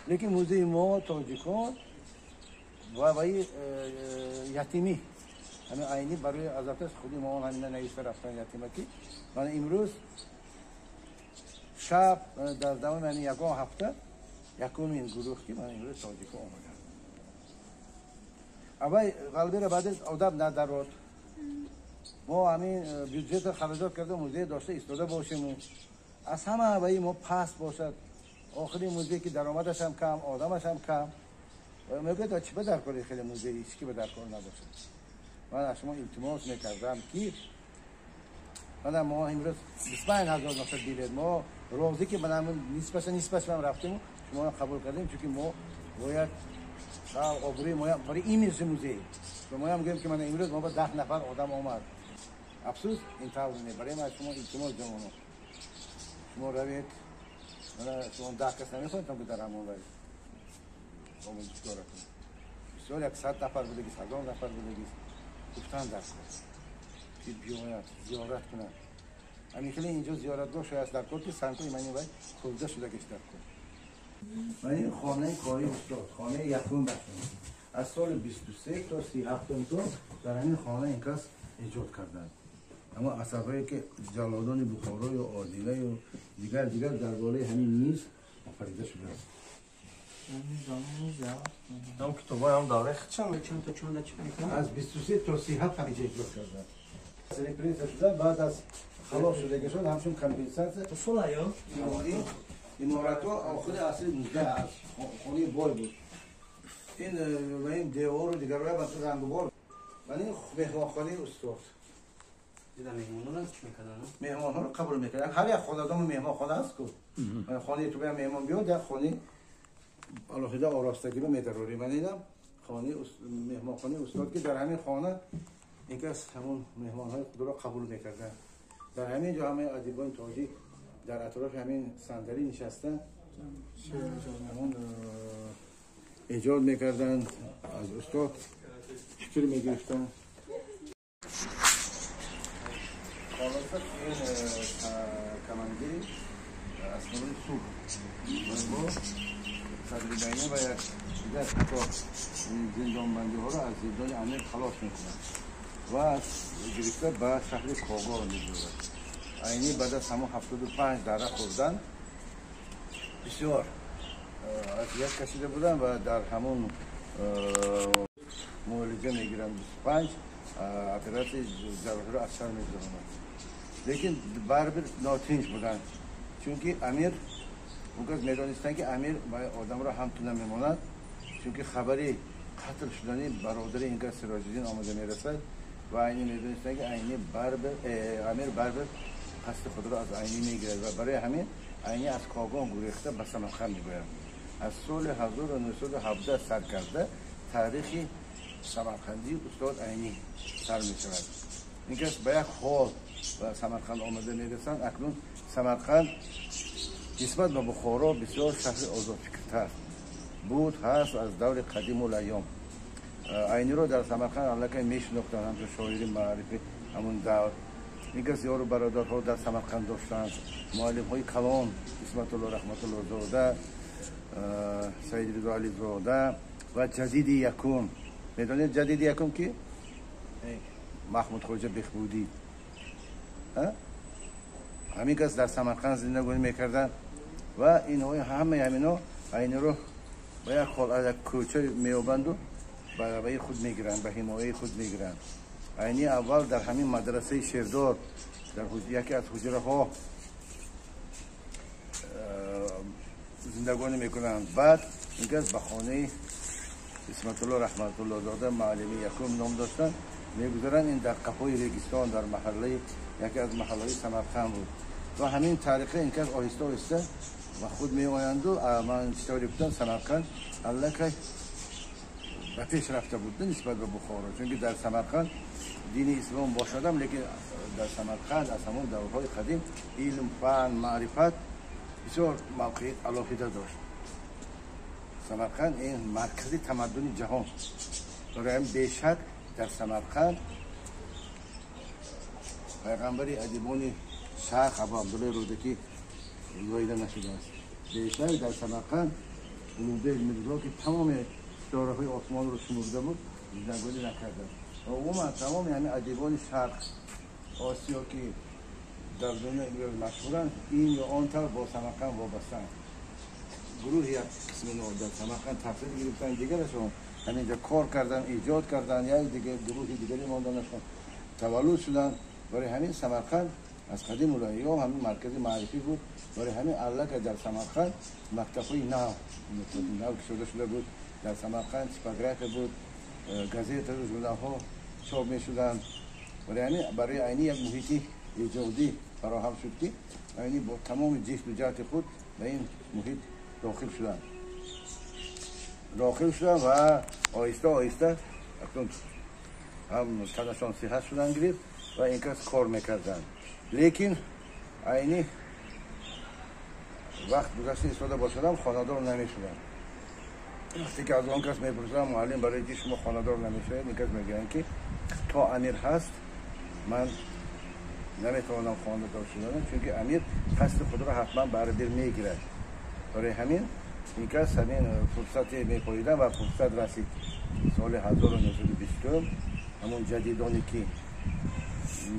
Лекин музеи мо тоҷикон ва ваи ятимӣ ҳамин Айнӣ барои азабташ худи мо ҳамина нависта рафтан ятима ки мана имрӯз шаб дар давоми ҳамин ягон ҳафта якумин гурӯҳ ки мана имрӯз тоҷикон омаданд. Аввай ғалбера баъд одам надарод. Мо ҳамин бюджетро хароҷот карда музей дошта истода бошему аз ҳама ваи мо паст бошад. Охири музей ки даромадашам кам, одамашам кам. Мегӯяд, чӣ ба дар кори хеле музей ҳеч ки ба дар кор набошад. Ман аз шумо илтимос мекардам ки мана мо имрӯз 25 000 нафар билет мо розӣ ки мана нисбаша рафтему шумо қабул кардем, чунки мо бояд обрӯи моям барои имиджи музей ва моям гӯем ки мана имрӯз мо ба 10 нафар одам омад. Афсӯс, ин тавр не. Барои ман аз шумо илтимос, ҷавоно, шумо равед, мана шумо 10 кас намехоҳед ки дар ҳамон вай омӯзишгоҳ кунед. Бисёр як 100 нафар будагист, 1000 нафар будагист. Гуфтан дар кор ки биёяд зиёрат кунад. Ҳамин хеле инҷо зиёратгоҳ шояд дар кор ки сангҳои мани вай хӯрда шудагист дар кор. Ман ин хонаи кори устод, хонаи якум бачон. Аз соли 23 то 37 то дар ҳамин хона ин кас эҷод карданд. Аммо асарҳое ки Ҷаллодони Бухорою Одилаю дигар дигар дар болои ҳамин миз офарида шудааст. Ҳам китобҳои ҳам давраи чанд? Аз 23 то 37 ҳамиҷа эҷод карданд. Репрессия шуда, баъд аз халос шудагишон ҳамчун компенсатсия иморатҳо охири асри 19 аз хонаи бой буд. Ин ва ин девору дигарҳоя ба рангубор. Ман ин меҳмонхонаи устод. Меҳмонҳоро қабул мекард. Ҳар як хонадон меҳмонхона аст ку. Хонаи ту меҳмон биёд, як хонаи алоҳида оростагиро медарорӣ. Ман инам хонаи меҳмонхонаи устод ки дар ҳамин хона ин кас ҳамон меҳмонҳои худро қабул мекарданд. Дар ҳамин ҷо ҳамаи адибони тоҷик дар атрофи ҳамин сандалӣ нишаста ҳамон эҷод мекарданд, аз устод фикр мегирифтанд. Холоса ин командири аснои сурх бо садрибайна ва як дигар қатор зиндонбандиҳоро аз зиндони амир халос мекунад ва гирифта ба шаҳри Когор мебурад. Айнӣ баъд аз ҳамон 75 дара хӯрдан бисёр азият кашида буданд ва дар ҳамон муолиҷа мегиранд. 25 оператсияи ҷарроҳиро аз сар мегузаронанд, лекин барибир нотинҷ буданд, чунки амир он кас медонистанд ки амир одамро ҳамту намемонад, чунки хабари қатл шудани бародари ин кас Сироҷиддин омада мерасад ва Айнӣ медонистанд ки Айнӣ барибир амир барибир қасди худро аз Айнӣ мегирад ва барои ҳамин Айнӣ аз Когон гурехта ба Самарқанд мегӯяд. Аз соли 1917 сар карда таърихи самарқандии устод Айнӣ сар мешавад. Ин кас ба як ҳол ба Самарқанд омада мерасанд. Акнун Самарқанд нисбат ба Бухоро бисёр шаҳри озодфикртар буд, ҳаст аз даври қадимулайём. Айниро дар Самарқанд аллакай мешинохтанд ҳамчун шоири маърифи ҳамун давр. Ин кас ёру бародарҳо дар Самарқанд доштанд, муаллимҳои калон Исматулло Раҳматуллозода, Саидризо Ализода ва ҷадиди якум. Медонед ҷадиди якум ки? Маҳмуд Хоҷа Бехбудӣ. Ҳамин кас дар Самарқанд зиндагонӣ мекарданд ва инҳои ҳамаи ҳамино Айниро ба як ҳол аз як кӯча меёбанду ба ваи худ мегиранд, ба ҳимояи худ мегиранд. Айни аввал дар ҳамин мадрасаи Шердор дар яке аз ҳуҷраҳо зиндагонӣ мекунанд. Баъд ин кас ба хонаи Исматулло Раҳматуллозода, муаллими якум ном доштанд, мегузаранд. Ин дар қафои Регистон дар маҳаллаи яке аз маҳаллаҳои Самарқанд буд ва ҳамин тариқа ин кас оҳиста оҳиста ба худ меоянду. Ман чӣ тавре гуфтам, Самарқанд аллакай ба пеш рафта буд нисбат ба Бухоро, чунки дар Самарқанд дини ислом бошадам, лекин дар Самарқанд аз ҳамон даврҳои қадим илм, фан, маърифат бисёр мавқеият алоҳида дошт. Самарқанд ин маркази тамаддуни ҷаҳон. Барои ҳамин бешак дар Самарқанд пайғамбари адибони шарқ Абу Абдуллои Рӯдакӣ зоида нашудааст. Бешак дар Самарқанд Улуғбек Мирзо ки тамоми ситораҳои осмонро шумурда буд, зиндагонӣ накарданд. Ва умуман тамоми ҳамин адибони Шарқ Осиё ки дар дунё имрӯз машҳуранд, ин ё он тавр бо Самарқанд вобастаанд. Гурӯҳи як қисми дар Самарқанд таҳсил гирифтанд, дигарашон ҳаминҷо кор карданд, эҷод карданд, як дигар гурӯҳи дигаре монданашон таваллуд шуданд. Барои ҳамин Самарқанд аз қадимулайём ҳамин маркази маърифӣ буд. Барои ҳамин аллакай дар Самарқанд мактабҳои нав кушода шуда буд. Дар Самарқанд типография буд, газетаю журналҳо чоп мешуданд. Барои ҳамин барои Айнӣ як муҳити эҷодӣ фароҳам шуд, ки Айнӣ бо тамоми ҷисму ҷаҳти худ ба ин муҳит дохил шуданд. Дохил шуданд ва оҳиста оҳиста акнун ҳам танашон сиҳат шудан гирифт ва ин кас кор мекарданд. Лекин Айнӣ вақт гузашта истода бошадам, хонадор намешудам. Вақте ки аз он кас мепурсам, муаллим, барои чи шумо хонадор намешавед, ин кас мегӯянд, ки то амир ҳаст, ман наметавонам хонадор шуданам, чунки амир қасди худро ҳатман барбир мегирад. Барои ҳамин ин кас ҳамин фурсате мепоидан ва фурсат расид. Соли 1920 ҳамон ҷадидоне ки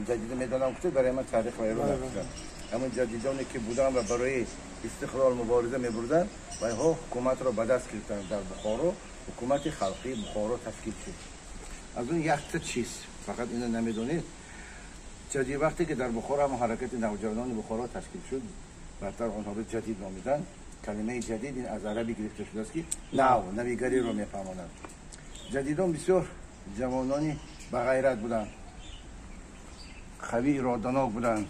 ҷадида медонам гуфтед, барои ман таърих вайрон накардам. Ҳамон ҷадидоне ки буданд ва барои истиқлол мубориза мебурданд, вайҳо ҳукуматро ба даст гирифтанд. Дар Бухоро ҳукумати халқии Бухоро ташкил шуд. Аз он якта чиз фақат ино намедонед, ҷадид вақте ки дар Бухоро ҳамон ҳаракати навҷавонони Бухоро ташкил шуд, баъдтар онҳоро ҷадид номиданд. Калимаи ҷадид ин аз арабӣ гирифта шудааст, ки нав, навигариро мефаҳмонанд. Ҷадидон бисёр ҷавонони бағайрат буданд, қавӣ ироданок буданд,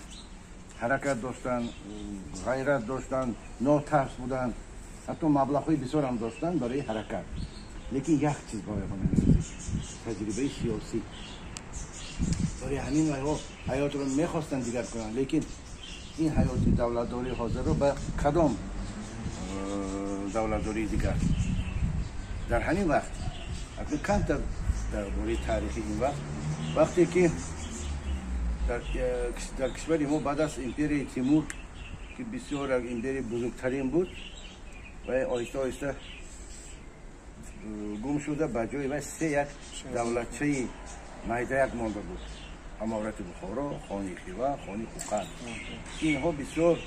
ҳаракат доштанд, ғайрат доштанд, нотарс буданд, ҳатто маблағҳои бисёрам доштанд барои ҳаракат. Лекин як чиз ба онҳо намерасид: таҷрибаи сиёсӣ. Барои ҳамин вайҳо ҳаётро мехостанд дигар кунанд, лекин ин ҳаёти давлатдории ҳозирро ба кадом давлатдории дигар? Дар ҳамин вақт, акнун камтар дар бораи таърихи ин вақт, вақте ки дар кишвари мо баъд аз империяи Тимур, ки бисёр як империяи бузургтарин буд, ва оҳиста оҳиста гум шуда, ба ҷои вай се як давлатчаи майдаяк монда буд: аморати Бухоро, хони Хива, хони Хӯқанд. Инҳо бисёр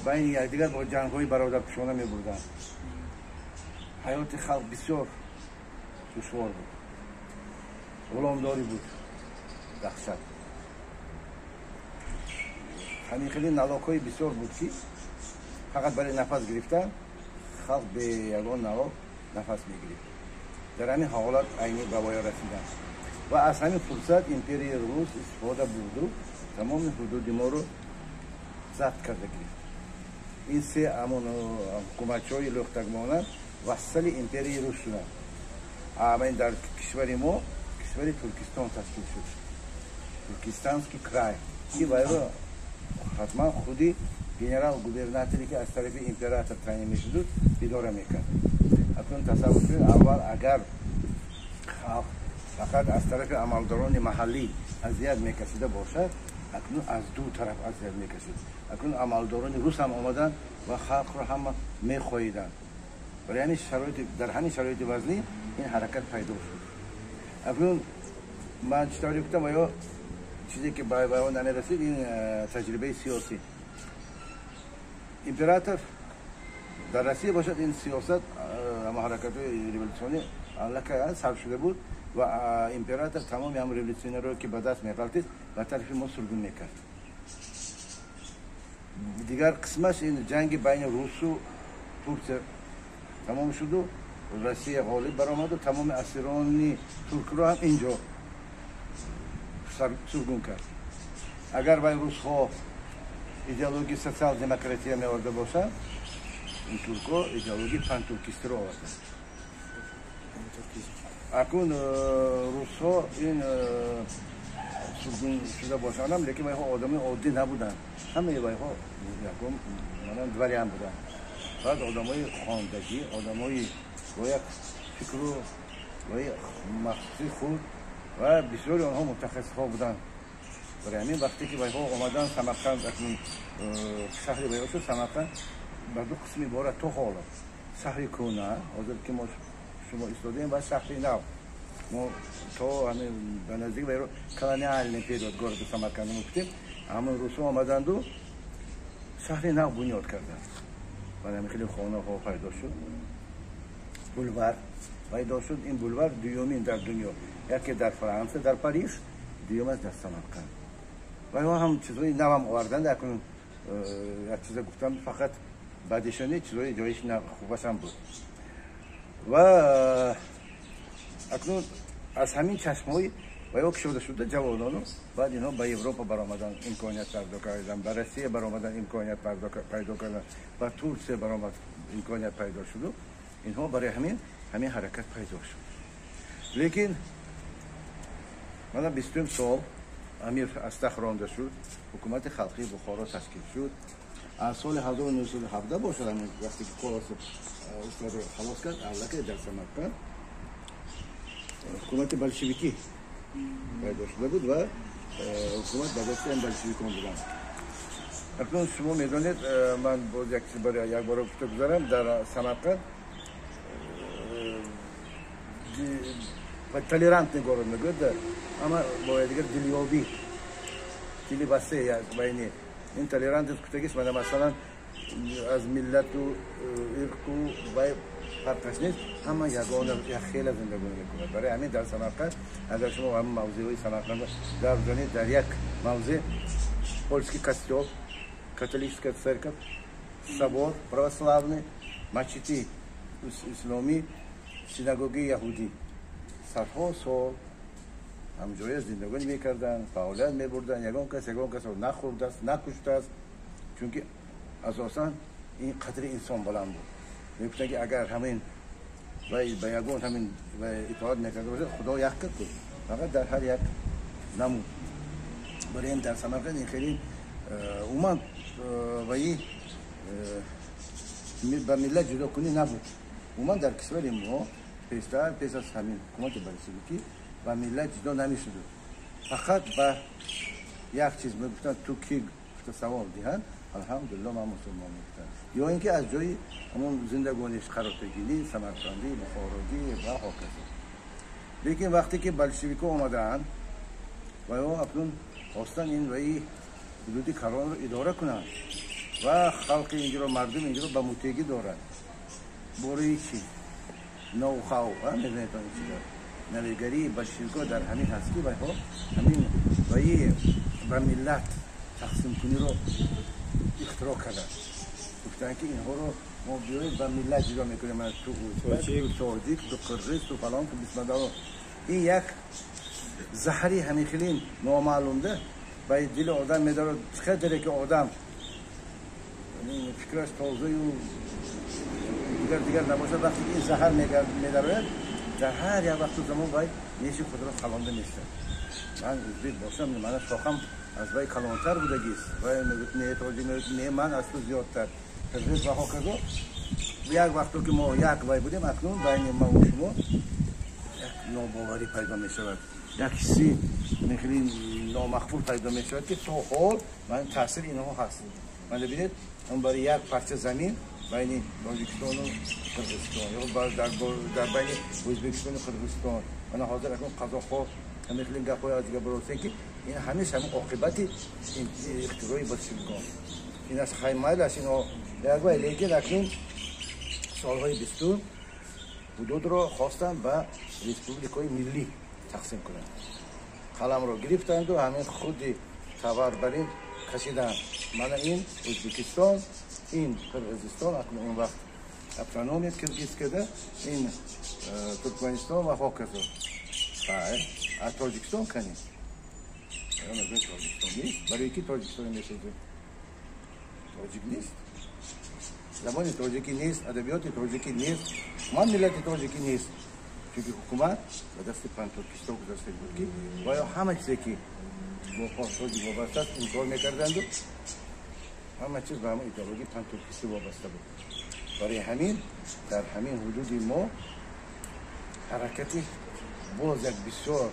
байни якдигар бо ҷангҳои бародаркушона мебурданд. Ҳаёти халқ бисёр душвор буд, ғуломдорӣ буд, даҳшат. Ҳамин хеле налогҳои бисёр буд, ки фақат барои нафас гирифтан халқ бе ягон налог нафас мегирифт. Дар ҳамин ҳолат Айнӣ ба воя расиданд ва аз ҳамин фурсат империяи Рус истифода бурду тамоми ҳудуди моро забт карда гирифт. Ин се ҳамон ҳукуматчиҳои лӯхтагмонанд вассали империяи Рус шуданд. Ама ин дар кишвари мо кишвари Туркистон ташкил шуд, Туркистанский край, ки вайро ҳатман худи генерал-губернаторе ки аз тарафи император таъин мешуду, идора мекард. Акнун тасаввур кунед, аввал агар халқ фақат аз тарафи амалдорони маҳаллӣ азият мекашида бошад, акнун аз ду тараф азият мекашид. Акнун амалдорони рус ҳам омаданд ва халқро ҳама мехоҳиданд. Барои ҳамин шароити дар ҳамин шароити вазнин ин ҳаракат пайдо шуд. Акнун ман чӣ тавре гуфтам, ё чизе ки ба он намерасид, ин таҷрибаи сиёсӣ. Император дар Россия бошад, ин сиёсат, ама ҳаракатҳои революционӣ аллакай сар шуда буд ва император тамоми ҳам революционерро, ки ба даст меғалтид, ба тарафи мо сургун мекард. Дигар қисмаш ин ҷанги байни русу Турсия тамом шуду Россия ғолиб баромаду тамоми асирони туркро ҳам инҷо сургун кард. Агар вай русҳо идеологияи социал-демократия меоварда бошанд, ин туркҳо идеологияи пантуркистиро оварданд. Акнун русҳо ин сургун шуда бошандам, лекин вайҳо одамои оддӣ набуданд. Ҳамаи вайҳо якум дворян буданд, баъд одамои хондагӣ, одамои бо як фикру бо махсуси худ ва бисёри онҳо мутахассисҳо буданд. Барои ҳамин вақте ки вайҳо омаданд Самарқанд, акнун шаҳри вайҳо шуд Самарқанд, ба ду қисм иборат то ҳоло: Шаҳри кӯна, ҳозир ки мо шумо истодаем, ва шаҳри нав. Мо то ҳамин ба наздик ба колониальный период города Самарканда гуфтем, ҳамон русҳо омаданду шаҳри нав бунёд карданд. Ва ҳамин хеле хонаҳо пайдо шуд, булвар пайдо шуд. Ин булвар дуюмин дар дунё, яке дар Фаронса, дар Париж, дуюм аст дар Самарқанд. Ва инҳо ҳам чизҳои навам оварданд. Акнун як чиза гуфтам, фақат баъдишони чизҳои ҷоиш хубашам буд. Ва акнун аз ҳамин чашмҳои ва ё кушода шуда ҷавонону баъд инҳо ба Европа баромадан имконият пайдо карданд, ба Россия баромадан имконият пайдо карданд, ба Турсия баромад имконият пайдо шуду инҳо барои ҳамин ҳаракат пайдо шуд. Лекин мана 20 сол амир аз тахт ронда шуд, ҳукумати халқии Бухоро ташкил шуд. Аз соли 1917 бошад, ҳамин вақте ки Колосов устодро халос кард, аллакай дар Самарқанд ҳукумати болшевикӣ пайдо шуда буд ва ҳукумат ба дасти ҳам болшевикон буданд. Акнун шумо медонед, ман боз як чиз барои як бора гуфта гузарам, дар Самарқанд толерантный город мегӯяд, ама бояд дигар дилёбӣ, дили васеъ як байни ин толерантность гуфтагист. Мана масалан аз миллату ирқу вай фарқаш нест, ҳама ягона якхела зиндагонӣ мекунад. Барои ҳамин дар Самарқанд агар шумо ҳамин мавзеъҳои Самарқанд гап занед, дар як мавзеъ польский костёл, католическая церковь, собор православный, мачити исломӣ, синагоги яҳудӣ. Садҳо сол ҳамҷоя зиндагонӣ мекарданд, фаъолият мебурданд, ягон кас ягон касро нахӯрдааст, накуштааст, чунки асосан ин қадри инсон баланд буд. Мегуфтанд ки агар ҳамин ба ягон ҳамин итоат мекарда бошад, Худо як кард, фақат дар ҳар як намуд. Барои ин дар Самарқанд ин хеле умуман ваи ба миллат ҷудокунӣ набуд. Умуман дар кишвари мо пештар пеш аз ҳамин ҳукумати болшевикӣ ба миллат ҷудо намешуд. Фақат ба як чиз мегуфтанд, ту ки гуфта савол диҳанд, алҳамдулилло ман мусулмон мегуфтанд. Ё ин ки аз ҷои ҳамон зиндагониш қаротагинӣ, самарқандӣ, бухорогӣ ва ҳоказо. Лекин вақте ки болшевикҳо омадаанд ва ё акнун хостанд ин ваи ҳудуди калонро идора кунанд ва халқи инҷоро, мардуми инҷоро ба мутегӣ доранд. Бораи чӣ? Ноу-хау, медонед он чизо. Навигарии болшевикҳо дар ҳамин ҳаст ки вайҳо ҳамин ваи ба миллат тақсимкуниро ихтироъ карданд. Гуфтанд ки инҳоро мо биёед ба миллат ҷудо мекунем, ту ӯзбек, ту тоҷик, ту қирғиз, ту фалон, ту бисмадало. Ин як заҳри ҳамин хеле номаълумда ба дили одам медорад. Чӣ қадре ки одам фикраш тозаю дигар набошад, вақте ки ин заҳар медарояд, дар ҳар як вақту замон вай неши худро қалонда мешавад. Ман ӯзбек бошам, мана шохам аз вай калонтар будагист. Вай мегӯяд не, тоҷик мегӯяд не, ман аз ту зиёдтар. Қирғиз ва ҳоказо. Як вақто ки мо як вай будем, акнун байни ма ва шумо як нобоварӣ пайдо мешавад, як ҳисси хеле номақбул пайдо мешавад, ки то ҳол ман таъсири инҳо ҳаст. Ман бибинед, он барои як парча замин байни Тоҷикистону Қирғизистон ё дар байни Ӯзбекистону Қирғизистон, мана ҳозир акнун қазоқҳо ҳамин хеле гапҳои аз дигар баростем, ки ин ҳамеша ҳамин оқибати ихтирои болшевикон. Ин аз хаймайл аст инҳо як вай. Лекин акнун солҳои 20 ҳудудро хостанд ба республикаҳои миллӣ тақсим кунанд. Қаламро гирифтанду ҳамин худи тавар бар ин кашиданд. Мана ин Ӯзбекистон, ин Қирғизистон, акнун он вақт автономия киргизскада, ин Туркманистон ва ҳоказо. Хайр, аз Тоҷикистон кани? Тоҷикистон нест. Барои ки Тоҷикистон мешавад? Тоҷик нест. Забони тоҷикӣ нест, адабиёти тоҷикӣ нест, ман миллати тоҷикӣ нест. Чунки ҳукумат ба дасти пантуркистон гузашта буд, ки ва ё ҳама чизе ки бо форсоҷи вобаста аст инкор мекарданду ҳама чиз ба ҳамон идеологияи пантуркистӣ вобаста буд. Барои ҳамин дар ҳамин ҳудуди мо ҳаракати боз як бисёр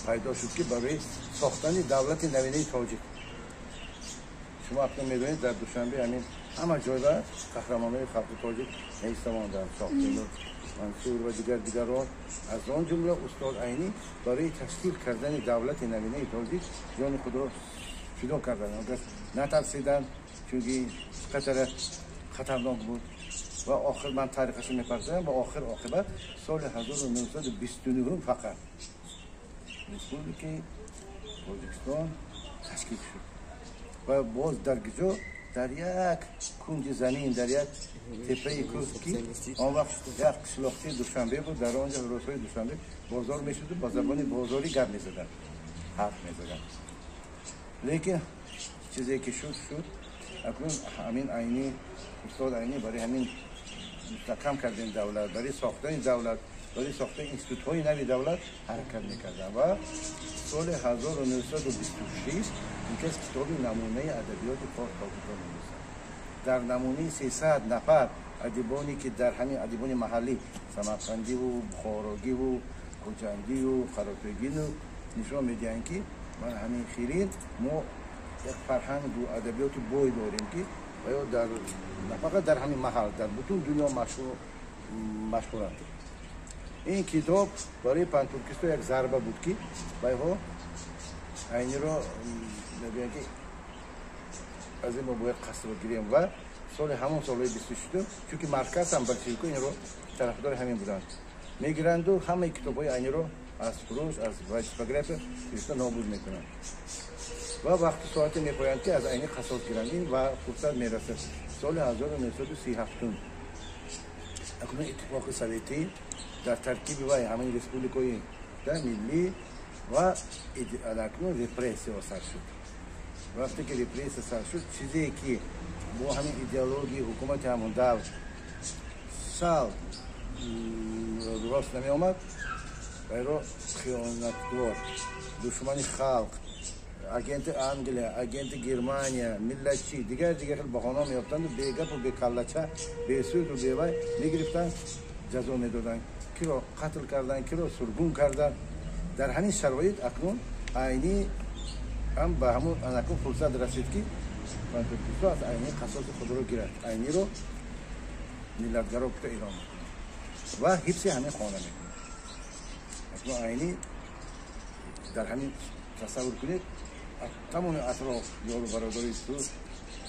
пайдо шуд, ки барои сохтани давлати навинаи тоҷик. Шумо акнун медонед, дар Душанбе ҳамин ҳама ҷойда қаҳрамонои халқи тоҷик меистамонданд, Шоҳтемур, Мансур ва дигар дигарон. Аз он ҷумла устод Айнӣ барои ташкил кардани давлати навинаи тоҷик ҷони худро фидо карданд. Он кас натарсиданд, чунки қатара хатарнок буд. Ва охир ман таърихашро мепардозам, ва охир оқибат соли 1929 фақат Республикаи Тоҷикистон ташкил шуд. Ва боз дар куҷо? Дар як кунҷи замин, дар як теппаи кӯҳ, ки он вақт як қишлоқчаи Душанбе буд. Дар он ҷо рӯзҳои душанбе бозор мешуду ба забони бозорӣ гап мезаданд, ҳарф мезаданд. Лекин чизе ки шуд, шуд. Акнун ҳамин Айнӣ, устод Айнӣ барои ҳамин мустаҳкам кардани давлат, барои сохтани давлат, барои сохтани институтҳои нави давлат ҳаракат мекарданд. Ва соли 1926 ин кас китоби намунаи адабиёти форс тоҷикро менависад. Дар намунаи 300 нафар адибоне, ки дар ҳамин адибони маҳаллӣ, самарқандиву бухорогиву хӯҷандиву қаротегину, нишон медиҳанд, ки ман ҳамин хеле мо як фарҳангу адабиёти бой дорем, ки ва ё дар на фақат дар ҳамин маҳал, дар бутун дунё машҳуранд. Ин китоб барои пантуркистҳо як зарба буд, ки вайҳо Айниро мегӯянд, ки аз ин мо бояд қасдро гирем. Ва соли ҳамон солҳои 26-ум, чунки марказ ҳам большевико инро тарафдори ҳамин буданд, мегиранду ҳамаи китобҳои Айниро аз фурӯш, аз типография гирифта нобуд мекунанд. Ва вақти соате мепоянд, ки аз Айни қасос гиранд. Ин ва фурсат мерасад соли 1937. Акнун Иттифоқи Советӣ дар таркиби вай ҳамаи республикаҳои миллӣ ва акнун репрессияҳо сар шуд. Вақте ки репрессия сар шуд, чизе ки бо ҳамин идеологияи ҳукумати ҳамон давр сал рост намеомад, вайро хиёнаткор, душмани халқ, агенти Англия, агенти Германия, миллатчӣ, дигар дигар хел баҳона меёфтанду бегапу бекаллача, бесуду бевай мегирифтанд, ҷазо медоданд, киро қатл карданд, киро сургун карданд. Дар ҳамин шароит акнун Айнӣ ҳам ба ҳамун анакун фурсат расид, ки пантуркистҳо аз Айнӣ қасоси худро гирад. Айниро миллатгаро гуфта эълон мекунад ва ҳифзи ҳамин хона мекунад. Акнун Айнӣ дар ҳамин, тасаввур кунед, тамоми атроф ёру бародари ту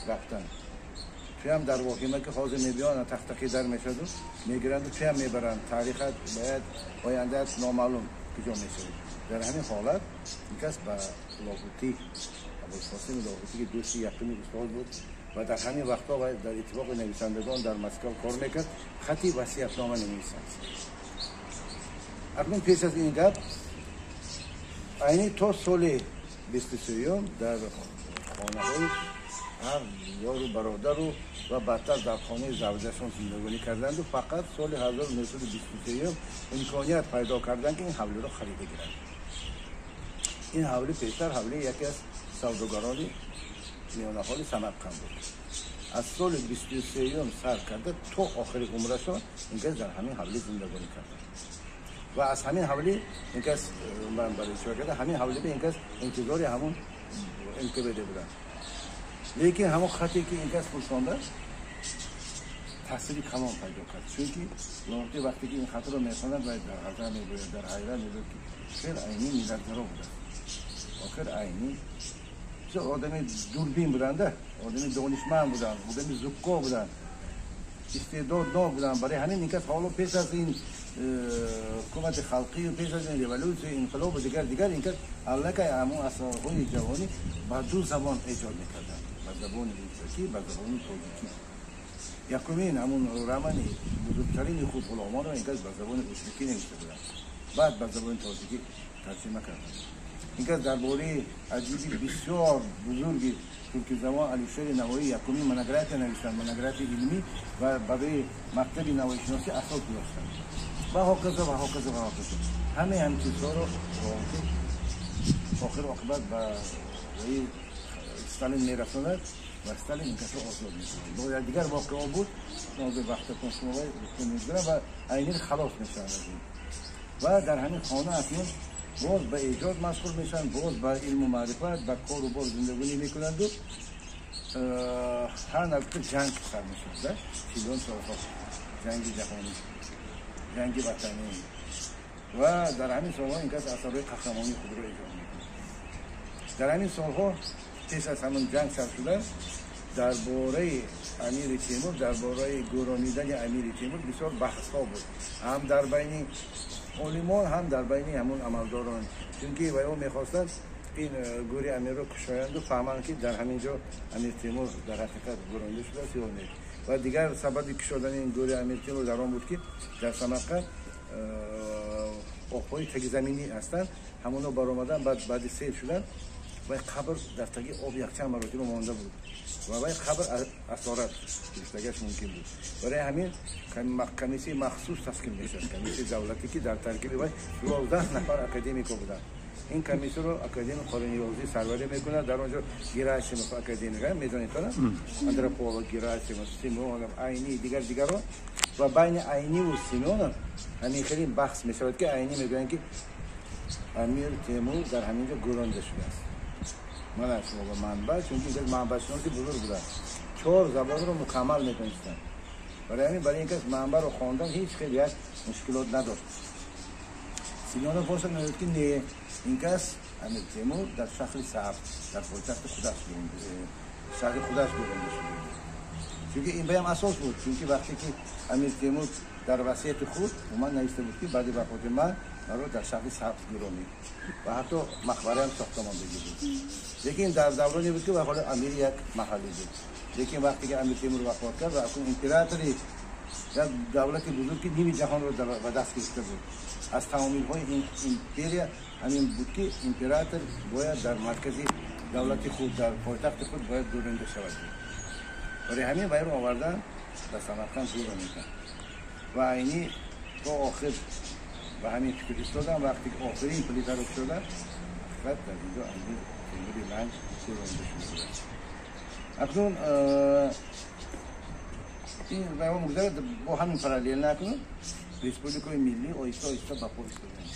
рафтанд, туям дар воҳима, ки ҳозир мебиён, тахтақи дар мешаду мегиранду туям мебаранд, таърихат бояд, ояндаат номаълум куҷо мешавад. Дар ҳамин ҳолат ин кас ба Лоҳутӣ, Абулқосими Лоҳутӣ, ки дӯсти яқини устод буд ва дар ҳамин вақтҳо вай дар Иттифоқи нависандагон дар Москва кор мекард, хати васиятнома менависад. Акнун пеш аз ин гап, Айнӣ то соли 23-юм дар хонаҳои ҳар ёру бародару ва баъдтар дар хонаи завҷашон зиндагонӣ карданду фақат соли 1923 имконият пайдо карданд, ки ин ҳавлиро харида гиранд. Ин ҳавли пештар ҳавлии яке аз савдогарони миёнаҳоли Самарқанд буд. Аз соли 23-юм сар карда то охири умрашон ин кас дар ҳамин ҳавлӣ зиндагонӣ карданд. Ва аз ҳамин ҳавлӣ ин кас, ман барои чиба карда, ҳамин ҳавлӣ ин кас интизори ҳамун НКВД буданд. Лекин ҳамон хате ки ин кас пурсонда, таъсири калон пайдо кард, чунки Лоҳутӣ вақте ки ин хатро мехонад, вай дар ғазаб мегӯяд, дар ҳайрат мегӯяд, ки хел Айнӣ миллатгаро будааст. Охир Айнӣ бисёр одами дурбин буданда, одами донишманд буданд, одами зукко буданд, истеъдоднок буданд. Барои ҳамин ин кас ҳоло пеш аз ин ҳукумати халқию пеш аз ин революсия, инқилобу дигар дигар, ин кас аллакай ҳамон асарҳои ҷавонӣ ба ду забон эҷод мекарданд, ба забони ӯзбакӣ, ба забони тоҷикӣ. Якумин ҳамун романи бузургтарини худ, Ғуломонро, ин кас ба забони ӯзбекӣ навишта буданд, баъд ба забони тоҷикӣ тарҷима карданд. Ин кас дар бораи адиби бисёр бузурги туркизабон Алишери Навоӣ якумин монография навиштанд, монографияи илмӣ, ва барои мактаби навоишиносӣ асос гузоштанд ва ҳоказа, ва ҳоказа, ва ҳоказа. Ҳамаи ҳамин чизҳоро охир оқибат ба Сталин мерасонад ва Сталин ин касро озод мекунад. Бо як дигар воқеаҳо буд, ҳозир вақтатон шумо мегузарам. Ва Айнир халос мешаванд аз ин ва дар ҳамин хона акнун боз ба эҷод машғул мешаванд, боз ба илму маърифат, ба кору бор зиндагонӣ мекунанду Ҳар нагуфта ҷанг сар мешуд, чилон солҳо ҷанги ҷаҳонӣ, ҷанги ватанӣ ва дар ҳамин солҳо ин кас асарҳои қаҳрамонии худро эҷод мекунад. Дар ҳамин солҳо пеш аз ҳамон ҷанг сар шуда дар бораи Амири Темур, дар бораи гӯронидани Амири Темур бисёр баҳсҳо буд, ҳам дар байни олимон, ҳам дар байни ҳамон амалдорон, чунки вайҳо мехостанд ин гӯри амирро кушоянду фаҳманд, ки дар ҳамин ҷо Амир Темур дар ҳақиқат гӯронда шудааст ё не. Ва дигар сабаби кушодани ин гӯри Амир Темур дар он буд, ки дар Самарқанд обҳои тагизаминӣ ҳастанд, ҳамонҳо баромадан баъди сел шудан вай қабр дар таги об якчанд маротиба монда буд ва вай қабр асорат гирифтагаш мумкин буд. Барои ҳамин комиссияи махсус ташкил мешавад, комиссияи давлатӣ, ки дар таркиби вай 12 нафар академико буданд. Ин комиссияро академик Қориниёзӣ сарварӣ мекунад. Дар он ҷо Герасимов академик, медонед, антрополог Герасимов, Симеонов, Айнӣ, дигар дигарро. Ва байни Айниву Симеонов ҳамин хеле баҳс мешавад, ки Айнӣ мегӯянд, ки Амир Темур дар ҳамин ҷо гӯронда шудааст. Ман аз шумо ба манбаъ, чунки ин кас манбаъшиноси бузург буданд, чор забонро мукаммал медонистанд. Барои ҳамин барои ин кас манбаъро хондан ҳеҷ хел як мушкилот надошт. Симеонов бошад мегӯяд, ки не, ин кас Амир Темур дар шаҳри Сабз, дар пойтахти худаш, шаҳри худаш гӯронда шуда. Чунки ин баям асос буд, чунки вақте ки Амир Темур дар васияти худ умуман навишта буд, ки баъди вафоти ман маро дар шаҳри Сабз гӯронид ва ҳатто мақбараам сохта мондагӣ буд. Лекин дар давроне буд, ки ҳоло амири як маҳаллӣ буд. Лекин вақте ки Амир Темур вафот кард ва акнун императори як давлати бузург, ки ними ҷаҳонро ба даст гирифта буд, аз таомилҳои империя ҳамин буд, ки император бояд дар маркази давлати худ, дар пойтахти худ бояд гӯронда шавад. Барои ҳамин вайро овардан ба Самарқанд гӯрониданд ва Айнӣ то охир ба ҳамин фикр истодан. Вақте ки охирин плитаро кушоданд, ҳақиқат дар инҷо Амир Темури Ланг гӯронда шуда будааст. Акнун ин вайҳо мегузарад, бо ҳамин параллел акнун республикаи миллӣ оҳиста оҳиста ба по истоданд,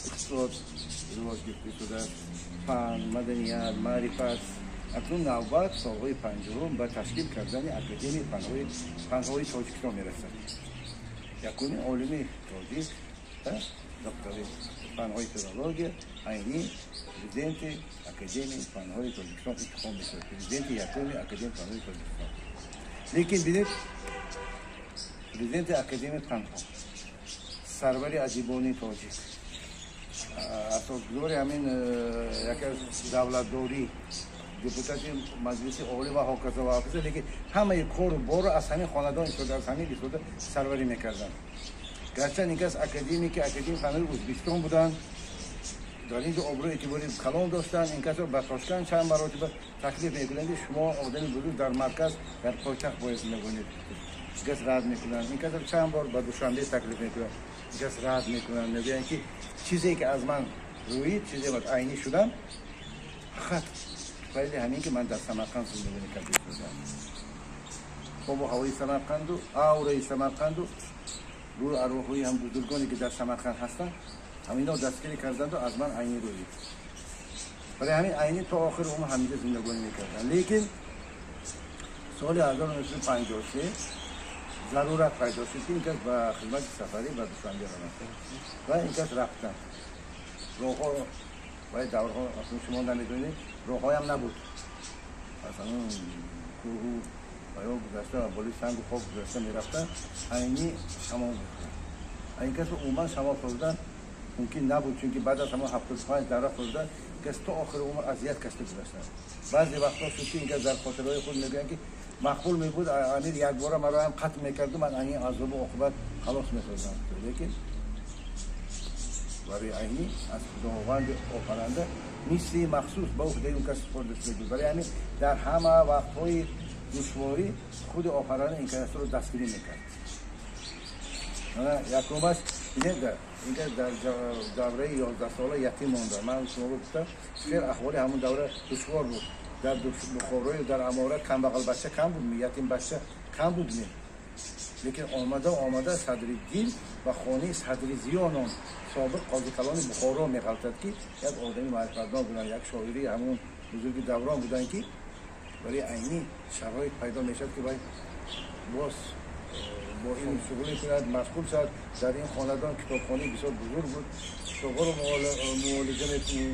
иқтисод ривоҷ гирифта истодааст, фан, маданият, маърифат. Акнун навбат солҳои 50-ум ба ташкил кардани Академияи фанҳои Тоҷикистон мерасад. Якумин олими тоҷик, доктори фанҳои филология Айнӣ президенти Академияи фанҳои Тоҷикистон интихоб мешавад, президенти якуми Академияи фанҳои Тоҷикистон. Лекин бинед, президенти Академияи фанҳо, сарвари адибони тоҷик, асосгузори ҳамин яке аз давлатдорӣ, депутати Маҷлиси Олӣ ва ҳоказа ва ҳоказа, лекин ҳамаи кору борро аз ҳамин хонадон истода, аз ҳамин истода сарварӣ мекарданд. Гарчанд ин кас академики Академияи фанҳои Ӯзбекистон буданд, дар ин ҷо обрӯи эътибори калон доштанд. Ин касро ба Тошканд чанд маротиба таклиф мекунанд, ки шумо одами бузург, дар марказ, дар пойтахт бояд зиндагонед. Ин кас рад мекунанд. Ин касро чанд бор ба Душанбе таклиф мекунанд, ин кас рад мекунанд. Мегӯянд, ки чизе ки аз ман рӯид, чизе аз Айнӣ шудам, фақат туфайли ҳамин ки ман дар Самарқанд зиндагонӣ карда истодам. Обу ҳавои Самарқанду аураи Самарқанду рӯи арвоҳҳои ҳам бузургоне, ки дар Самарқанд ҳастанд, ҳамино дастгирӣ карданду аз ман Айнӣ рӯид. Барои ҳамин Айнӣ то охири умр ҳаминҷо зиндагонӣ мекарданд. Лекин соли 1953 зарурат пайдо шуд, ки ин кас ба хизмати сафарӣ ба Душанбе раванд ва ин кас рафтанд. Роҳҳо вай даврҳо, аслан шумо намедонед, роҳҳоям набуд. Масалан, кӯҳу ва ё гузашта ва болои сангу хок гузашта мерафтанд. Айнӣ шамол мехӯрд. Ин касро умуман шамол хӯрдан мумкин набуд, чунки баъд аз ҳамон 75 дара хӯрдан ин кас то охири умр азият кашида гузаштанд. Баъзе вақтҳо шуд, ки ин кас дар хотираҳои худ мегӯянд, ки мақбул мебуд, амир якбора маро ҳам қатл мекарду ман ани азобу оқибат халос месозам. Лекин барои Айнӣ аз Худованди офаранда мисли махсус ба уҳдаи он кас супорда шуда буд. Барои ҳамин дар ҳама вақтҳои душворӣ худи офаранда ин касро дастгирӣ мекард. Якумаш, бинед, ин кас дар давраи 11-сола ятим монда. Ман шуморо гуфтам, хел аҳволи ҳамон давра душвор буд. Дар Бухорою дар аморат камбағалбача кам буд, ятимбача кам буд. Лекин омада омада Садриддин ба хонаи Садри Зиёнон, собиқ қозикалони Бухоро, меғалтад, ки як одами маърифатнок буданд, як шоири ҳамон бузурги даврон буданд, ки Барои Айнӣ шароит пайдо мешавад, ки вай боз бо ин шуғл кунад, машғул шавад. Дар ин хонадон китобхонаи бисёр бузург буд, китобҳоро муолиҷа,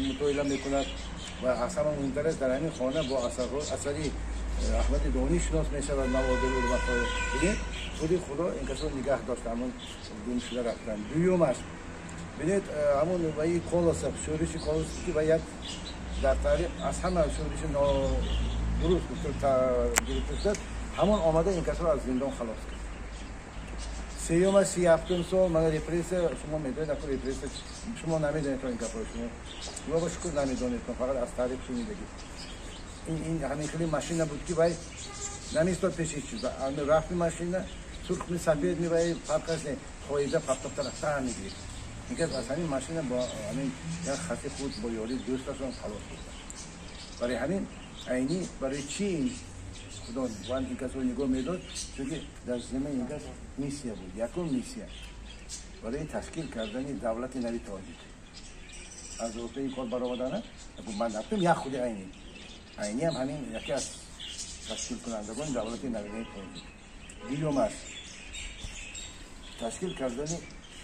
мутоила мекунад ва аз ҳама муҳимтараш дар ҳамин хона бо асари Аҳмади Дониш шинос мешавад. Наводир вақоеъ. Бинед, худи Худо ин касро нигаҳ дошт, ҳамон гум шуда рафтан. Дуюмаш, бинед, ҳамон ваи Колосов, шӯриши Колосов, ки ва як дар таърих аз ҳама шӯриши нодуруст гирифта шудааст, ҳамон омада ин касро аз зиндон халос кард. Сеюмаш, 37-ум сол мана репрессия, шумо медонед, ако репрессия шумо намедонед, ин гапҳои шумо шумо ба шукр намедонед, фақат аз таърих шунидагӣ. Ин ҳамин хели машина буд, ки вай намеистод пеши чиз. Рафти машина сурх ми, сафед ми, вай фарқаш не, хоиза партофта рафта мегирифт. Ин кас аз ҳамин машина бо ҳамин як хати худ, бо ёрии дӯсташон халос шуданд. Барои ҳамин Айнӣ барои чӣ ин Худо ван ин касро нигоҳ медод? Чунки дар зиммаи ин кас миссия буд. Якум миссия барои ташкил кардани давлати нави тоҷик. Аз уҳдаи кор баромадана ман рафтам, як худи Айнӣ. Айнӣ ҳам ҳамин яке аз ташкилкунандагони давлати навинаи тоҷик. Дуюмаш, ташкил кардани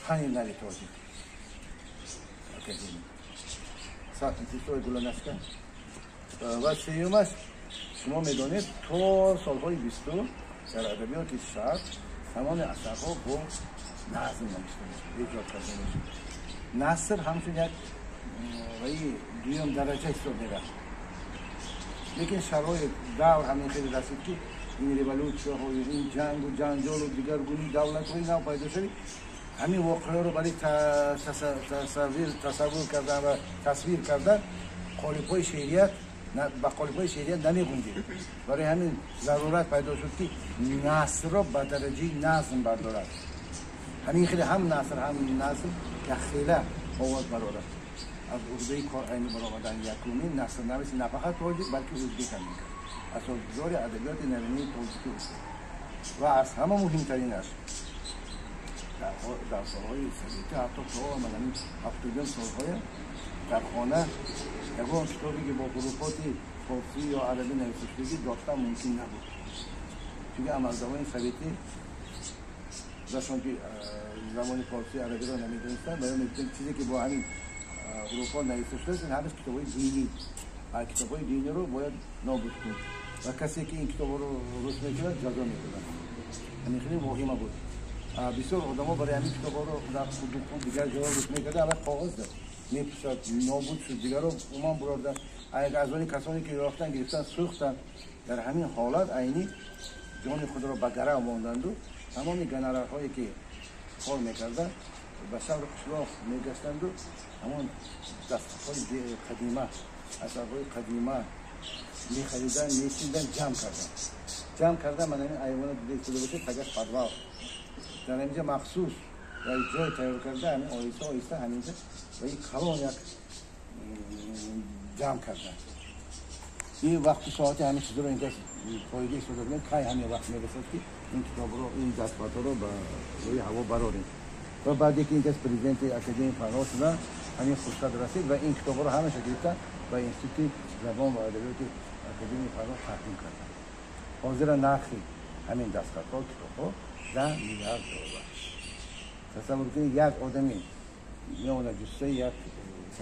фани нави тоҷик, академия гуланашка. Ва сеюмаш, шумо медонед, то солҳои 20-у дар адабиёти шарқ тамоми асарҳо бо назм навишта мешуд, эҷод карда мешуд. Наср ҳамчун як ваи дуюм дараҷа ҳисоб мерафт, лекин шароит, давр ҳамин хеле расид, ки ин революсияҳою ин ҷангу ҷанҷолу дигаргуни давлатҳои нав пайдо шуд. Ҳамин воқеаро барои тасаввур кардан ва тасвир кардан қолибҳои шеърият ба қолибҳои шеърият намегунҷид. Барои ҳамин зарурат пайдо шуд, ки насрро ба дараҷаи назм бардорад. Ҳамин хеле ҳам наср, ҳам назм якхела овоз барорад. Аз уҳдаи кор Айни баромадан якумин насрнависи на фақат тоҷик, балки ӯзбек ҳам мекард, асосгузори адабиёти навинаи тоҷики ӯст. Ва аз ҳама муҳимтаринаш, дар солҳои советӣ, ҳатто то манами 70-ум солҳоя, дар хона ягон китобе, ки бо ҳуруфоти форсӣ ё арабӣ навишта шудагӣ, доштан мумкин набуд, чунки амалдорони советӣ зашон, ки забони форсӣ, арабиро намедонистанд, ва мегуфтанд, чизе ки бо ҳамин ҳуруфот навишта шудааст, ин ҳамаш китобҳои динӣ, китобҳои диниро бояд нобуд кунед ва касе ки ин китобҳоро рус мекунад, ҷазо медоданд. Ҳамин хеле воҳима буд. Бисёр одамо барои ҳамин китобҳоро дар худуку дигар ҷоҳо рус мекарда, аввал коғоз мепӯшад, нобуд шуд, дигарро умуман бурордан. Аз они касоне ки ёфтан, гирифтан, сӯхтанд. Дар ҳамин ҳолат Айнӣ ҷони худро ба гарав монданду тамоми гонорарҳое ки кор мекарданд, ба шаҳру қишлоқ мегаштанду ҳамон дастхатҳои қадима, асарҳои қадима мехаридан, мечидан, ҷамъ кардан, ҷамъ кардан. Ман ҳамин айвона дида истода бошед, тагаш подвал, дар ҳаминҷа махсус ва ҷой тайёр карда, ҳамин оҳиста оҳиста ҳаминҷа ва ин калон як ҷамъ кардан. Ин вақту соати ҳамин чизро ин кас фоида истода будем, кай ҳамин вақт мерасад, ки ин китобро, ин дастхатҳоро ба рӯи ҳаво барорем. Ва баъде ки ин кас президенти Академияи фанҳо шуданд, ҳамин фурсат расид ва ин китобҳоро ҳамаша гирифтан, ба Институти забон ва адабиёти Академияи фанҳо тақдим карданд. Ҳозира нархи ҳамин дастхатҳо, китобҳо 10 миллиард доллар. Тасаввур кунед, як одами меона ҷуссаи як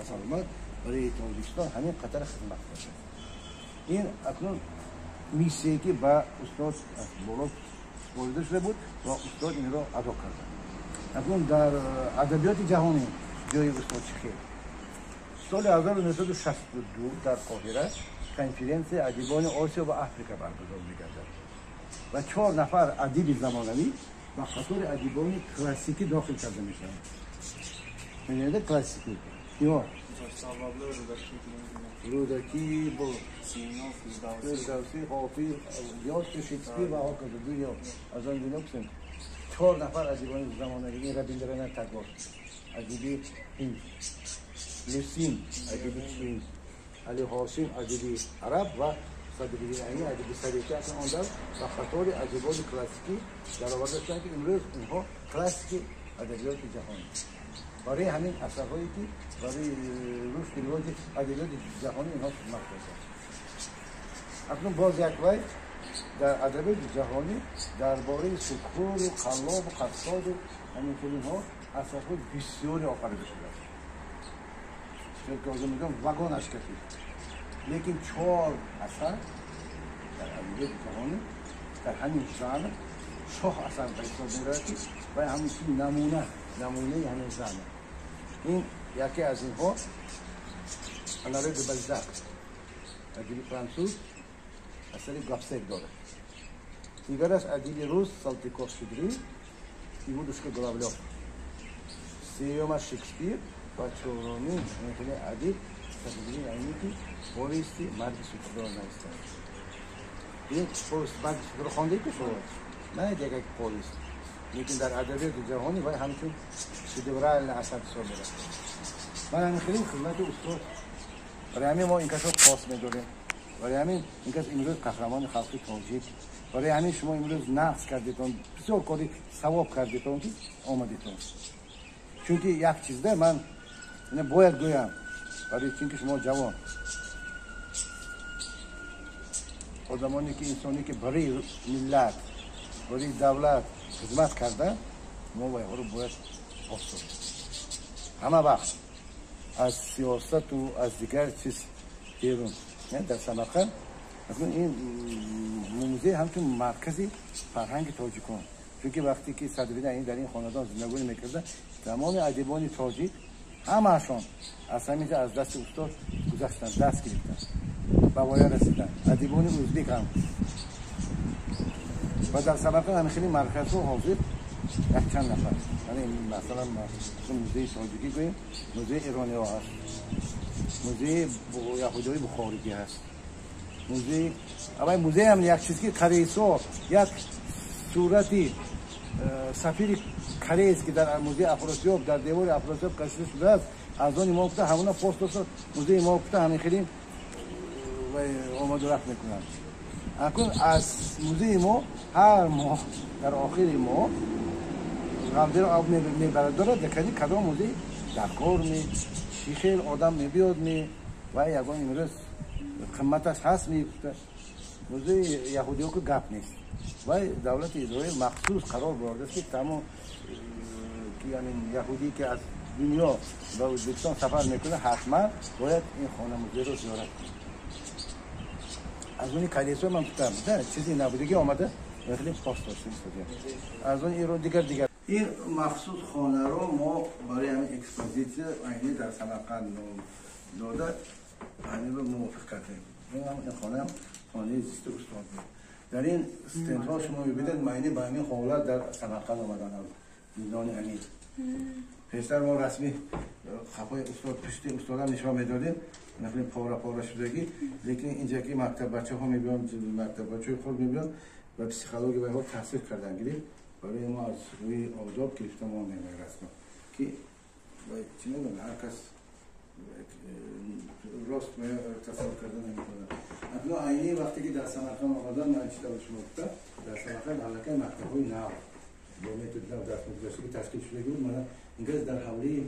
саломат барои Тоҷикистон ҳамин қатар хизмат кардааст. Ин акнун миссие, ки ба устод аз боло супорида шуда буд ва устод инро адо карда. Акнун дар адабиёти ҷаҳонӣ ҷои устод чӣ хел? Соли 1962 дар Қоҳира конференсияи адибони Осиё ва Африка баргузор мегардад ва чор нафар адиби замонавӣ ба қатори адибони классикӣ дохил карда мешаванд. Медонед, классикӣ ё Рӯдакӣ, бо Фирдавсӣ, Ҳофиз, ёд, Шекспир ва ҳоказо. Дунё аз он дунё кусем, чор нафар адибони замонавӣ: Рабиндранат Тагор, адиби ҳинд, Лусин, адиби чин, Али Ҳошим, адиби араб, ва Садриддин Айнӣ, адиби советӣ. Аслан он дар ба қатори адибони классикӣ дароварда шуданд, ки имрӯз инҳо классики адабиёти ҷаҳон барои ҳамин асарҳое, ки барои рушди ривоҷи адабиёти ҷаҳонӣ инҳо хизмат карданд. Акнун боз як вай дар адабиёти ҷаҳонӣ дар бораи судхӯру қаллобу қассоду ҳамин хелинҳо асарҳои бисёре офарида шудааст. Ки ҳозир мегӯям вагонаш кафид. Лекин 4 асар дар адабиёти ҷаҳонӣ дар ҳамин жанр шоҳ асар ба ҳисоб меравад, ки вай ҳамин намунаи ҳамин жанр. Ин яке аз инҳо Оноре де Балзак, адиби франсуз, асари Гапсек дорад. Дигараш адиби рус Салтиков Щедрин, Ивудушка Головлев. Сеюмаш Шекспир ва чорумин хеле адиб Садриддин Айнӣ, ки повести Марги судхӯрро навистааст. Ин повесть Марги судхӯрро хондаед ки шумо? На як повесть, лекин дар адабиёти ҷаҳонӣ вай ҳамчун шедевральный асар ҳисоб меравад. Ман ҳамин хеле хизмати устод. Барои ҳамин мо ин касро пос медорем. Барои ҳамин ин кас имрӯз қаҳрамони халқи тоҷик. Барои ҳамин шумо имрӯз нақс кардетон, бисёр кори савоб кардетон, ки омадетон. Чунки як чизда ман бояд гӯям, барои чунки шумо ҷавон одамоне ки инсоне ки барои миллат, барои давлат хизмат карда, мо вайҳоро бояд пос дорем. Ҳама вақт аз сиёсату аз дигар чиз берун. Дар Самарқанд ин музей ҳамчун маркази фарҳанги тоҷикон, чунки вақте ки Садриддин Айнӣ дар ин хонадон зиндагонӣ мекарда, тамоми адибони тоҷик ҳамаашон аз ҳамин ҷо аз дасти устод гузаштанд, даст гирифтанд, ба воя расиданд. Адибони ӯзбек ҳам. Ва дар Самарқанд ҳамин хеле марказҳо ҳозир якчанд нафар. Масалан, музеи тоҷикӣ гӯем, музеи эрониҳо ҳаст, музеи яҳудиҳои бухоригӣ ҳаст, музей аввал музей ҳам як чиз ки корейсо як сурати сафири кореец ки дар музеи Афросиёб дар девори Афросиёб кашида шудааст, аз они мо гуфта ҳамона пост доста музеи мо гуфта ҳамин хеле омаду рафт мекунанд. Акнун аз музеи мо ҳар моҳ дар охири моҳ ғамзеро об мебарад дорад, дакади кадом музей дар кор ме, чӣ хел одам мебиёд ме, ва ягон имрӯз қиматаш ҳаст мегуфта. Музеи яҳудиҳо ки гап нест. Вай давлати Изроил махсус қарор бурдааст, ки тамом ки ҳамин яҳудие ки аз дунё ба Ӯзбекистон сафар мекунад, ҳатман бояд ин хона музейро зиёрат кунад. Аз они калесо ман гуфтам, чизи набудагӣ омада хеле пос дошта истодем. Аз он иро дигар ин махсус хонаро мо барои ҳамин экспозитсия айни дар Самарқанд ном дода, ҳаминро мувофиқ кардем. Ин хона хонаи зисти устод буд. Дар ин стендҳо шумо мебинед, майни ба ҳамин ҳолат дар Самарқанд омадан аз зиндони Амир. Пештар мо расми қафои устод, пушти устодам нишон медодем, нафли пора-пора шудагӣ, лекин инҷа ки мактаббачаҳо мебиёнд, мактаббачаҳои худ мебиёнд ва психология вайҳо таъсир кардан гирифт. Барои мо аз рӯи одоб гирифта мондем ин расмо, ки чӣ мегӯянд, ҳар кас рост тасаввур карда наметавонад. Акнун айни вақте ки дар Самарқанд омадан, ман чӣ тавр шумо гуфтам, дар Самарқанд аллакай мактабҳои нав бо методи нав дарс мегузаштагӣ ташкил шудагӣ буд. Мана инкас дар ҳавлии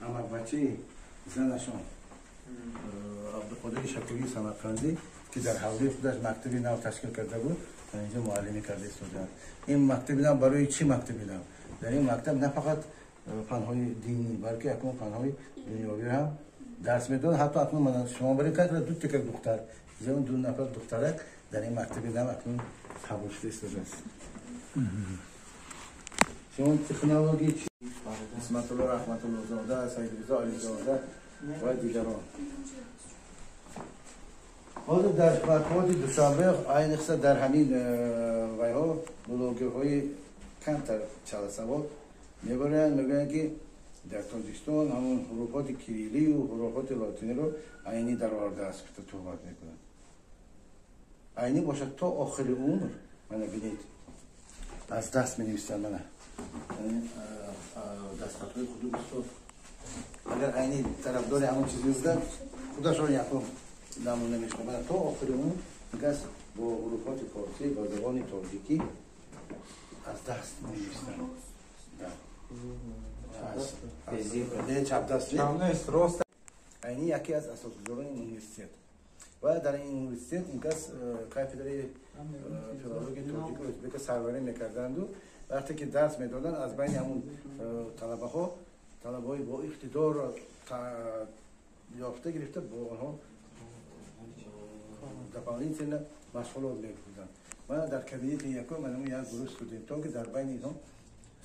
амакбачаи занашон Абдуқодири Шакурии Самарқандӣ, ки дар ҳавлии худаш мактаби нав ташкил карда буд, дар инҷо муаллимӣ карда истодаанд. Ин мактаби нав барои чӣ мактаби нав? Дар ин мактаб на фақат фанҳои динӣ, балки акнун фанҳои дунёвӣ ҳам дарс медоданд. Ҳатто акнун мана шумо барои как ду тика духтар, зеро ду нафар духтарак дар ин мактаби нав акнун қабул шуда истодааст. Шумо технология чи? Исматулло Раҳматуллозода, Саидризо Ализода ва дигарон. ҳозир дар матбуоти Душанбе айниқса дар ҳамин вайҳо блогерҳои камтар чаласавод мебаранд, мегӯянд ки дар Тоҷикистон ҳамон ҳуруфоти кириллию ҳуруфоти лотиниро Айнӣ даровардааст, гуфта туҳмат мекунанд. Айнӣ бошад то охири умр, мана бинед, аз даст менависанд, мана дастхатҳои худи устод. Агар Айнӣ тарафдори ҳамон чиз мебуданд, худашон якум намуна мешуданд. Мана то охири умр гас бо ҳуруфоти форсӣ ва забони тоҷикӣ аз даст менависанд. Не, чапдаст. Айнӣ яке аз асосгузорони университет. Ва дар ин университет ин кас кафедраи филологияи тоҷику ӯзбека сарварӣ мекарданду вақте ки дарс медоданд, аз байни ҳамун талабаҳо талабаҳои бо иқтидорро ёфта гирифта бо онҳо дополнительно машғулот мекарданд. Ман дар кабинети якум ман як гурӯҳ студентон, ки дар байни инҳо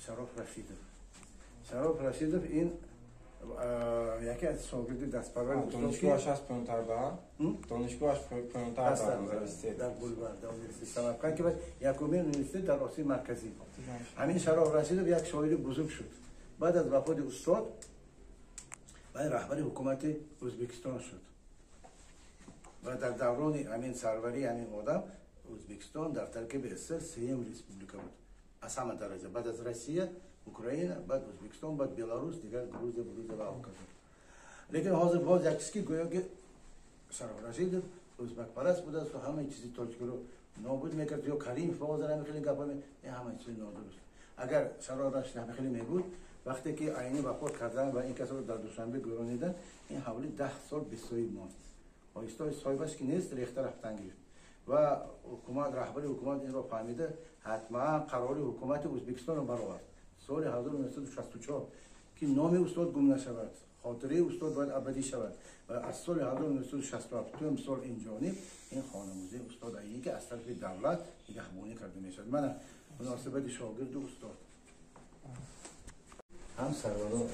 Шароф Рашидов. Шароф Рашидов ин яке аз шогирди дастпарвари устод. Донишгоҳаш аст поёнтар ба? Донишгоҳаш поёнтар ба университет. Дар Булвар, дар университети Самарқанд, ки якумин университет дар Осиёи Марказӣ. Ҳамин Шароф Рашидов як шоири бузург шуд. Баъд аз вафоти устод вай раҳбари ҳукумати Ӯзбекистон шуд. Ва дар даврони ҳамин сарварии ҳамин одам Ӯзбекистон дар таркиби СССР сеюм республика буд. Аз ҳама дараҷа. Баъд аз Россия, Украина, баъд Ӯзбекистон, баъд Беларус, дигар Грузия, Грузия ва ҳоказо. Лекин ҳозир боз як чиз, ки гӯё ки Шароф Рашидов ӯзбакпараст будааст ва ҳамаи чизи тоҷикиро нобуд мекард, ё Каримов ҳозир ҳамин хеле гапа, ин ҳамаи чизи нодуруст. Агар Шароф Рашидов ҳамин хеле мебуд, вақте ки Айнӣ вафот кардан ва ин касро дар Душанбе гӯронидан, ин ҳавли 10 сол бесоҳиб монд. Оҳиста оҳиста соҳибаш ки нест, рехта рафтан гирифт. Ва ҳукумат, раҳбари ҳукумат инро фаҳмида, ҳатман қарори ҳукумати Ӯзбекистонро баровард соли 1964, ки номи устод гум нашавад, хотираи устод бояд абадӣ шавад. Ва аз соли 1967 сол ин ҷониб ин хонамузеи устод Айнӣ, ки аз тарафи давлат нигаҳбонӣ карда мешавад. Мана муносибати шогирду устод. Ҳам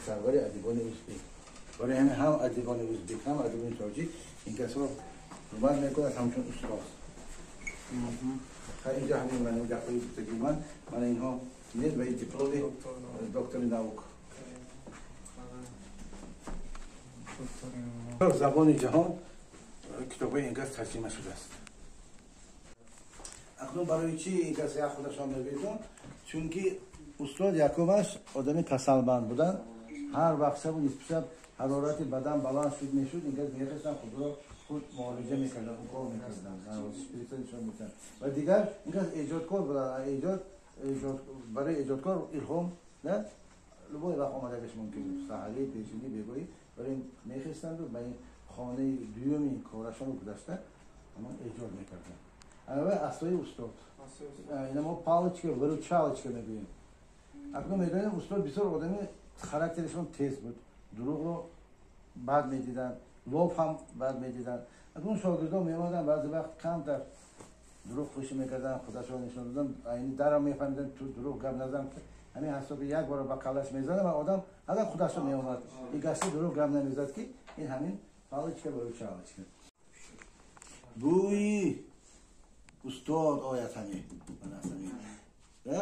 сарвари адибони ӯзбек, барои ҳамин ҳам адибони ӯзбек, ҳам адибони тоҷик ин касро ҳурмат мекунад ҳамчун устоз. Инҷо ҳамин ман гапҳои гуфтагии ман, мана инҳо нест ва дипломи доктори наук. Забони ҷаҳон китобҳои ин кас тарҷима шудааст. Акнун барои чӣ ин кас як худашон мебинам? Чунки устод якумаш одами касалманд буданд. Ҳар вақт шабу нисфи шаб ҳарорати бадан баланд шуд мешуд, ин кас мехестанд, худро худ муолиҷа мекарданд, укол мекарданд, шприца нишон медоданд. Ва дигар ин кас эҷодкор буданд. Барои эҷодкор илҳом на любой вақт омадагаш мумкин буд, саҳарӣ, пешинӣ, бегоҳӣ. Барои ин мехестанду ба ин хонаи дуюми корашонро гузашта ҳамон эҷод мекарданд. Ана асои устод. Ина мо палочка, выручалочка мегӯем. Акнун медонем, устод бисёр одами характерашон тез буд, дурӯғро бад медиданд, лоф ҳам бад медиданд. Акнун шогирдон меомаданд, баъзе вақт камтар дурӯғ хушӣ мекарданд, худашон нишон доданд, айни дарам мефаҳмиданд, ту дурӯғ гап назан. Ҳамин ҳасоби як бора ба каллаш мезанам ва одам ҳада худашо меомад. И гашта дурӯғ гап намезад, ки ин ҳамин палочка, выручалочка. Бӯи устод ояд ҳамин.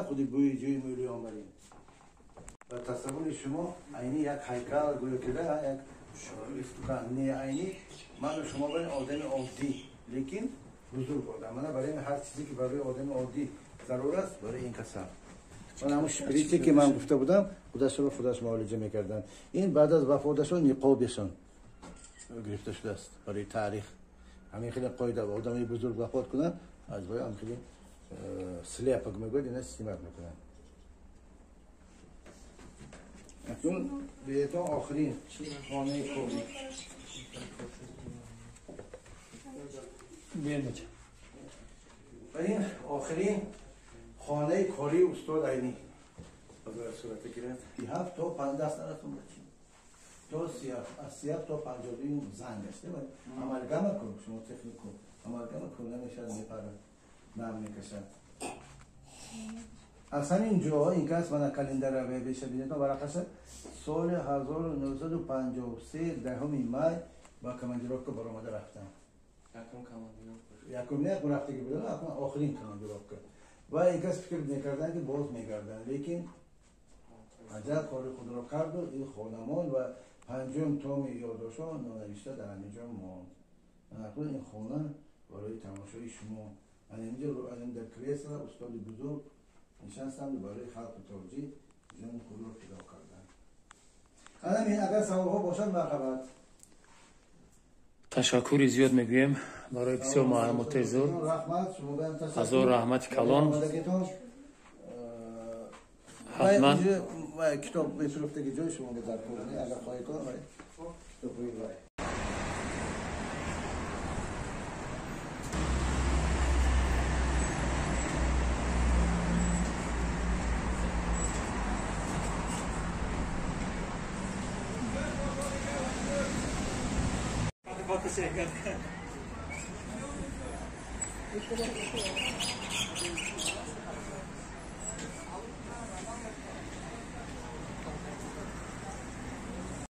Худи бӯи ҷӯи мӯлиён барин. Ва тасаввури шумо айни як ҳайкал гӯё ки як истукан не, айни ману шумо барин одами оддӣ, лекин бузург одам. Мана барои ҳар чизе ки барои одами оддӣ зарур аст, барои ин касам. Ман ҳамун шприце ки ман гуфта будам, худашро худаш муолиҷа мекарданд. Ин баъд аз вафоташон ниқобешон гирифта шудааст барои таърих. Ҳамин хеле қоида, одами бузург вафот кунад, аз вай ҳам хеле слепок мегӯяд, ина снимать мекунанд. Акнун биётон охирин хонаи корӣ. Ва ин охирин хонаи кории устод Айнӣ. Сурата гирад. 37 то 50 даст наратон бачи. То 37, аз 37 то 52 занг аст. Амалгама кун, шумо техник кун. Амалгама кун намешавад, мепарад, нам мекашад. Аз ҳамин ҷо ин кас мана календара беша бинетон варақаша соли 1953 10 май ба командировка баромада рафтам. Якум командировка. Якум не, рафтаги будам, акнун охирин командировка. Ва ин кас фикр мекарданд, ки боз мегарданд, лекин аҷаб кори худро карду ин хонамон ва панҷум томи ёддоштҳо нонавишта дар ҳамин ҷо монд. Акнун ин хона барои тамошои шумо. Ҳаминҷо дар кресла устоди бузург нишастанд ва барои халқи тоҷик ҷони худро фидо карданд. Ҳамин агар саволҳо бошад, марҳамат. Ташаккури зиёд мегӯем барои бисёр маълумоти зур. Ҳазор раҳмати калон. Ҳатман китоб мефурӯхтаги ҷои шумо дар кор, агар хоҳед, китобҳои вай. Фото.